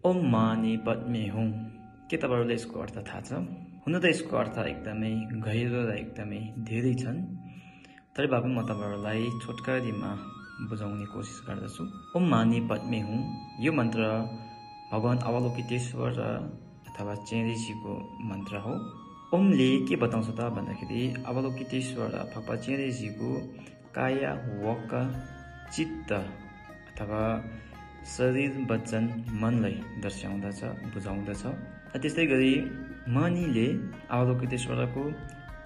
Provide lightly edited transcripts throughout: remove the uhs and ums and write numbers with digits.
ओम मानी पद्मे हुँ। के तपाईहरुलाई यसको अर्थ थाहा छ? हुन त यसको अर्थ एकदमै गहिरो र एकदमै धेरै छन्, तर भए पनि म तपाईहरुलाई छोटकरीमा बुझाउने कोसिस गर्दछु। ओम मानी पद्मे हुँ यो मन्त्र भगवान अवलोकितेश्वर अथवा चेन्रीजीको मन्त्र हो। ओमले के बताउँछ त भन्दाखेरि अवलोकितेश्वर फक्पा चेन्रीजीको काया वाक चित्त अथवा शरीर वचन मनलाई दर्शाउँदछ, बुझाउँदछ। त्यस्तै गरी मनीले अवलोकितेश्वरको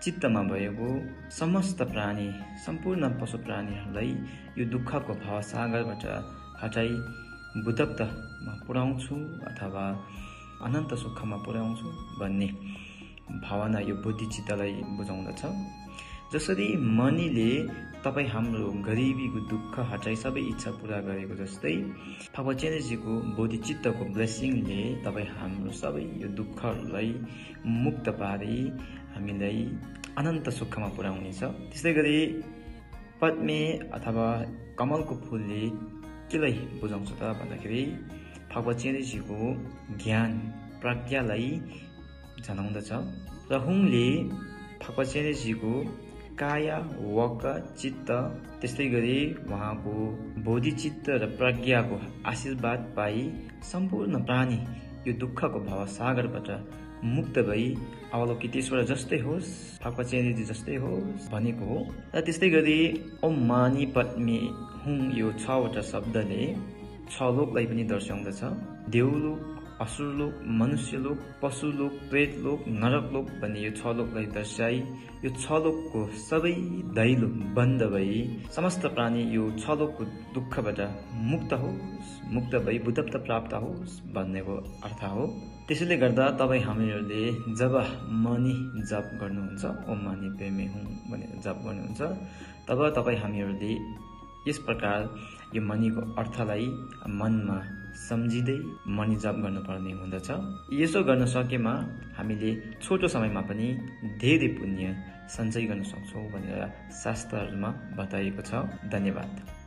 चित्तमा भएको समस्त प्राणी, सम्पूर्ण पशु प्राणीहरूलाई यो दुःखको भवसागरबाट हटाई बुद्धत्वमा पुर्याउँछु अथवा अनन्त सुखमा पुर्याउँछु भन्ने भावना यो बुद्धि चित्तलाई बुझाउँदछ। जसरी मनीले तपाई हाम्रो गरिबीको दुःख हटाई सबै इच्छा पूरा गरेको जस्तै फक्पा चेन्रीजीको बोधिचित्तको ब्लेसिङले तपाई हाम्रो सबै यो दुःखहरूलाई मुक्त पारी हामीलाई अनन्त सुखमा पुर्याउनेछ। त्यस्तै गरी पद्मे अथवा कमलको फूलले केलाई बुझाउँछ त भन्दाखेरि फक्पा चेन्रीजीको ज्ञान प्रज्ञालाई जनाउँदछ र हुङले फक्पा चेन्रीजीको काया वाक चित्त त्यस्तै गरी उहाँको बोधिचित्त र प्रज्ञाको आशीर्वाद पाई सम्पूर्ण प्राणी यो दुःखको भवसागरबाट मुक्त भई अवलोकितेश्वर जस्तै होस्, फक्पा चेन्रीजी जस्तै होस् भनेको हो। र त्यस्तै गरी ओम मानी पद्मे हुँ यो 6 वटा शब्दले 6 लोकलाई पनि दर्शाउँदछ। देवलोक, असुरलोक, मनुष्यलोक, पशुलोक, प्रेतलोक, नरकलोक भन्ने यो 6 लोकलाई दर्शाई यो 6 लोकको सबै दैलो बन्द भई समस्त प्राणी यो 6 लोकको दुःखबाट मुक्त होस्, मुक्त भई बुद्धत्व प्राप्त होस् भन्नेको अर्थ हो। त्यसैले गर्दा तपाई हामीहरूले जब मनी जप गर्नुहुन्छ, ओम मानी पद्मे हुँ भनेर जप गर्नुहुन्छ, तब तपाई हामीहरूले यस प्रकार यो मनीको अर्थलाई मनमा सम्झिँदै मनी जप गर्नुपर्ने हुँदछ। यसो गर्न सकेमा हामीले छोटो समयमा पनि धेरै पुण्य सञ्चय गर्न सक्छौँ भनेर शास्त्रहरूमा बताइएको छ। धन्यवाद।